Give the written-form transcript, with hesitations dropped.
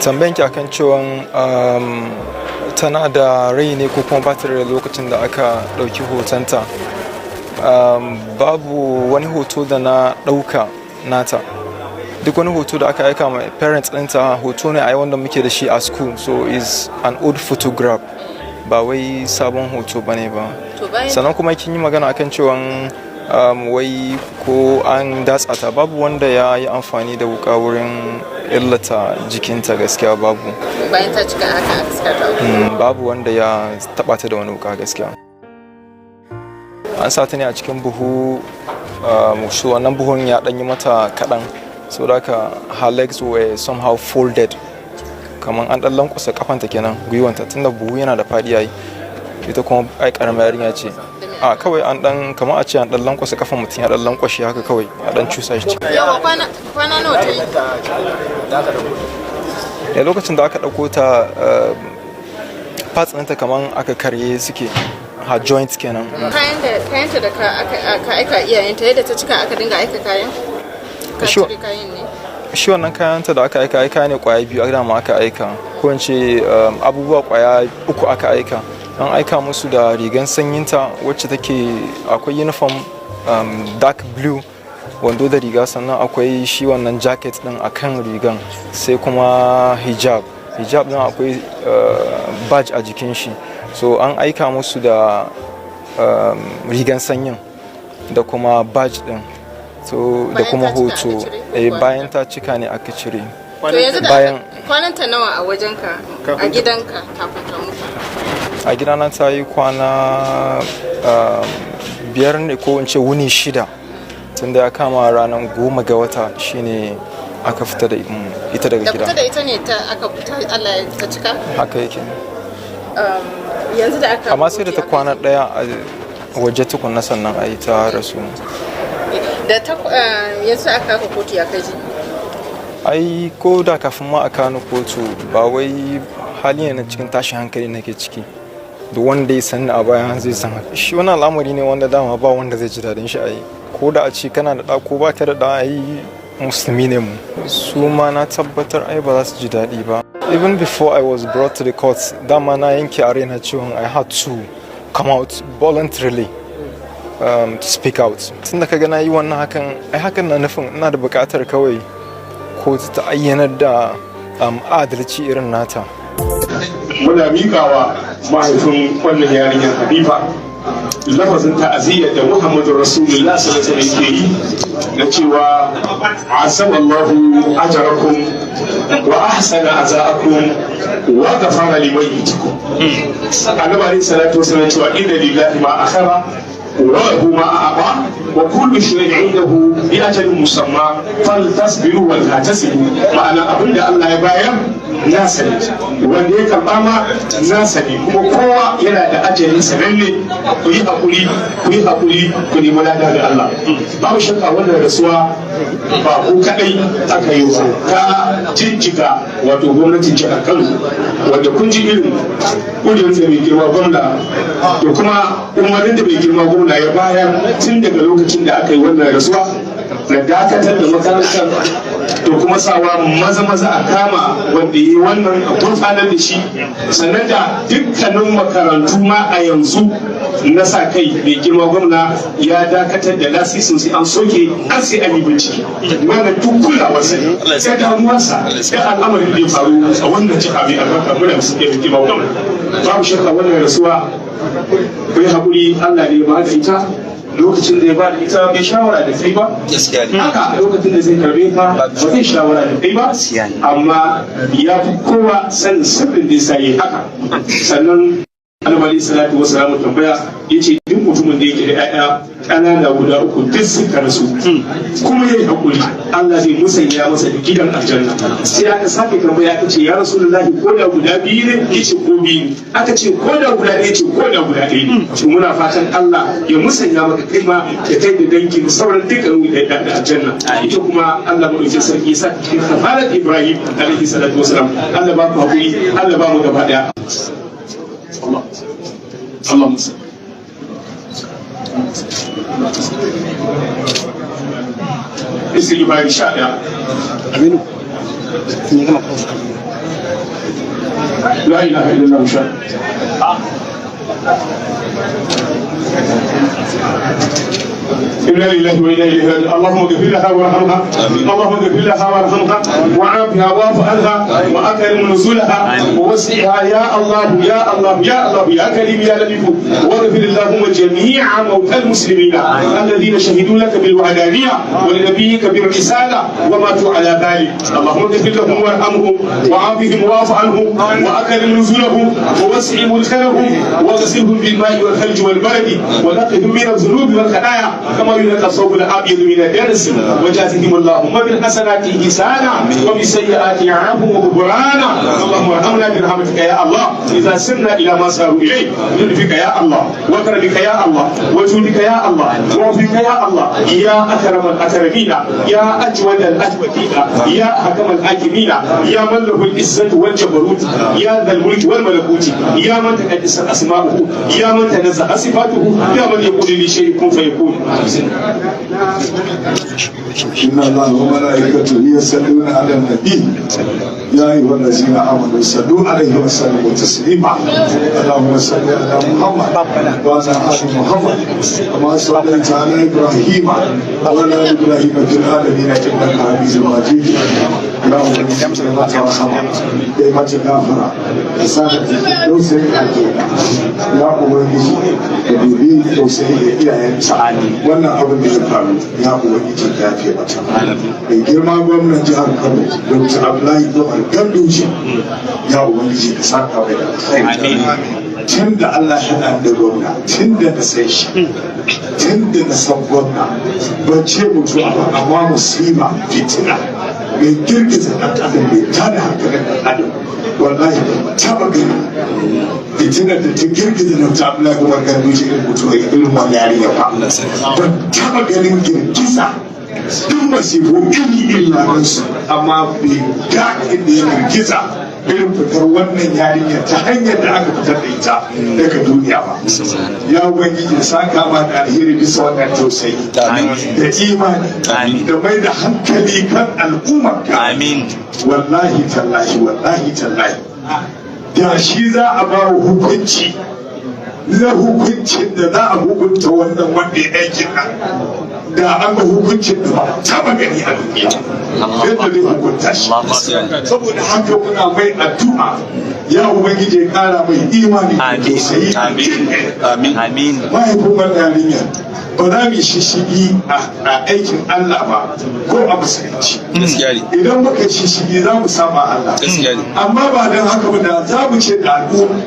Tambayanki akan cewa tana da rai ne ko kuma ba ta da rai lokacin da aka ɗauki hotonta, babu wani hoto da na ɗauka nata. Duk wani hoto da aka aika ma parents ɗinta, hoto ne a wanda muke da shi a school, so is an old photograph, ba wai sabon hoto bane ba. To bayan Sannan kuma kin yi magana akan cewa wai ko an datsa ta. Babu wanda ya yi amfani da wuka wurin illata jikinta, gaskiya babu. Bayan ta cika haka aka saka ta? Babu wanda ya taba ta da wani wuka, gaskiya. An sa ta ne a cikin buhu, shi wannan buhun ya ɗan yi mata kaɗan, so da haka her legs were somehow folded, kamar an ɗan lankwasa kafanta kenan, gwiwanta, tunda buhu yana da faɗi yayi, ita kuma ai ƙaramar yarinya ce. A kawai an ɗan, kamar a ce an ɗan lankwasa kafan mutum, ya ɗan lankwashe haka kawai, a ɗan cusa shi ciki. Yawa, kwana nawa ta yi? A lokacin da aka ɗauko ta, parts ɗinta kamar aka karye suke, her joints kenan. Kayanta da ka aika iyayenta, yadda ta cika aka dinga aika kayan? Ka cire kayan ne? Shi wannan kayanta da aka aika, aika ne kwaya biyu dama aka aika, ko in ce abubuwa kwaya uku aka aika. An aika musu da rigan sanyinta, wacce take akwai uniform, dark blue wando da riga, sannan akwai shi wannan jacket din akan rigan, sai kuma hijab. Hijab din akwai badge a jikin shi. So an aika musu da rigan sanyin da kuma badge din, so da Bayan kuma ta cika aka hoto. cire ko Eh, kuwa? Bayan ta cika ne aka cire. To yanzu da kwananta nawa a wajenka, a gidanka, kafin ta mutu? A gidana ta yi kwana 5 ne, ko in ce wuni 6, tunda ya kama ranar 10 ga wata shine aka fita da ita daga Da gida. fita da ita ne ta aka fita, Allah ya ta cika? Haka yake. Yanzu da aka Amma sai da ta kwana ɗaya a waje tukunna, sannan a yi ta rasu. Da ta yanzu aka aka kotu, ya kaji? Ai ko da kafin ma a kano kotu, ba wai hali ne na cikin tashin hankali nake ciki. Da wanda ya sanni a bayan zai san haka. Shi wani al'amari ne wanda dama ba wanda zai ji daɗin shi a yi, ko da a ce kana da ɗa ko ba ka da ɗa, ai musulmi ne mu. Su ma na tabbatar ai ba za su ji daɗi ba. Even before I was brought to the court, dama na yanke a raina cewa I had to come out voluntarily to speak out. Tun da kaga na yi wannan hakan, ai hakan na nufin ina da buƙatar kawai kotu ta ayyanar da adalci irin nata. Muna miƙawa mahaifin wannan yarinyar Habiba lafazin ta'aziyyar da Muhammadu Rasulullah sallallahu alaihi wasallam yake yi na cewa azamallahu ajrakum wa ahsana azaakum wa ghafara limayyitikum. Annabi alaihi salatu wasallam cewa inna lillahi ma akhara wa lahu ma a'ta wa kullu shay'in indahu bi ajalin musamma faltasbiru wal tahtasibu. Ma'ana, abinda Allah ya bayar nasa ne, wanda ya karba ma nasa ne, kuma kowa yana da ajali sananne. Ku yi hakuri, ku yi hakuri, ku nemi lada da Allah. Babu shakka wannan rasuwa ba ku kadai aka yi ba, ta jijjiga wato gwamnatin jihar Kano, wanda kun ji irin ƙudurin da mai girma gwamna da kuma umarnin da mai girma gwamna ya bayar tun daga lokacin da aka yi wannan rasuwa na dakatar da makarantar da kuma sawa maza maza a kama wanda yi wannan, a gurfanar da shi. Sannan da dukkanin makarantu ma a yanzu na sa kai, mai girma gwamna ya dakatar da lasisin, sai an soke an sai an yi bincike. Wannan duk kulawarsa ne da damuwarsa da al'amarin da ya faru a wannan jiha mai albarka. Muna musu da girma gwamna. Babu shakka wannan rasuwa, ku yi haƙuri, Allah ne ya ba da ita. Lokacin da ya ba da ita bai shawara da kai ba, haka lokacin da zai karbe ka ba zai shawara da kai ba, amma ya fi kowa sanin sirrin da ya yi haka. Sannan Annabi alaihi salatu wasalam tambaya yace duk mutumin da yake da 'ya'ya ƙanana guda uku duk suka rasu kuma yayi hakuri, Allah zai musanya masa da gidan aljanna. Sai aka sake tambaya, aka ce, ya Rasulullahi, ko da guda biyu ne? Yace ko biyu ne. Aka ce ko da guda ɗaya? Yace ko da guda ɗaya ne. To muna fatan Allah ya musanya maka kai ma da kai da dangin sauran dukkan da aljanna. Ita kuma Allah madaukakin sarki ya sa cikin kafalat Ibrahim alaihi salatu wasalam. Allah ba ku hakuri, Allah ba mu gaba daya. Allah Allah musa istighfari 11. Aminu, sun yi gama kawo. La ilaha illallah sha. إنا لله وإنا إليه راجعون. اللهم اغفر لها وارحمها، اللهم اغفر لها وارحمها وعافها واعف عنها وأكرم نزولها ووسعها يا الله يا الله يا الله يا كريم يا لطيف. واغفر اللهم جميع موتى المسلمين الذين شهدوا لك بالوحدانية ولنبيك بالرسالة وماتوا على ذلك. اللهم اغفر لهم وارحمهم وعافهم واعف عنهم وأكرم نزولهم ووسع مدخلهم واغسلهم بالماء والثلج والبرد ونقهم من الذنوب والخطايا كما ينقى الثوب الابيض من الدنس. وجازهم اللهم بالحسنات احسانا وبالسيئات عفوا وغفرانا. اللهم ارحمنا برحمتك يا الله اذا سرنا الى ما ساروا اليه. بلطفك يا الله وكرمك يا الله وجودك يا الله وعفوك يا الله يا اكرم الاكرمين يا اجود الاجودين يا احكم الحاكمين يا من له العزه والجبروت يا ذا الملك والملكوت يا من تقدست اسماؤه يا من تنزه صفاته يا من يقول لشيء كن فيكون. إن الله وملائكته يصلون على النبي يا أيها الذين آمنوا صلوا عليه وسلموا تسليما. اللهم صل على محمد وعلى آل محمد كما صليت على إبراهيم وعلى آل إبراهيم في العالمين إنك حميد مجيد. Ya Ubangiji, kai mata rahama, kai mata gafara, ka sa ta tausayin aljanna. Ya Ubangiji, ka dubi tausayi da iyayenta. Wannan abin da ya faru, ya Ubangiji, ka yafe mata. Mai girma gwamnan jihar Kano, Dr. Abdullahi Umar Ganduje, ya Ubangiji, ka saka mai da alkhairi. Tun da Allah ya haɗa da gwamna, tun da na san shi, tun da na san gwamna, ban ce mutuwa ba, amma musiba, fitina mai girgiza ɗan adam, mai tada hankalin ɗan adam, wallahi ban taɓa gani fitinar da ta girgiza na ta Abdullahi Umar Ganduje irin mutuwa irin wani yarinya ba. Ban taɓa ganin girgiza, duk masifu iri iri na su, amma bai ga inda ya girgiza irin fitar wannan yarinya ta hanyar da aka fitar da ita daga duniya ba. Ya Ubangiji, saka ma da alheri bisa wannan tausayi da imani da mai da hankali kan al'ummarka. Wallahi tallahi, wallahi tallahi, da shi za a ba wa hukunci na hukuncin da za a hukunta wannan wanda ya aikin nan, da an ga hukuncin da ba a taba gani a duniya yadda zai hukunta shi. Saboda haka muna mai addu'a, ya Ubangiji ya kara mai imani da tausayi da jin kai. Mahaifin wannan yarinya, ba za mu shishigi a aikin Allah ba ko a musulunci. Idan muka shishigi, za mu saba Allah. Amma ba don haka ba, da za mu ce da al'umma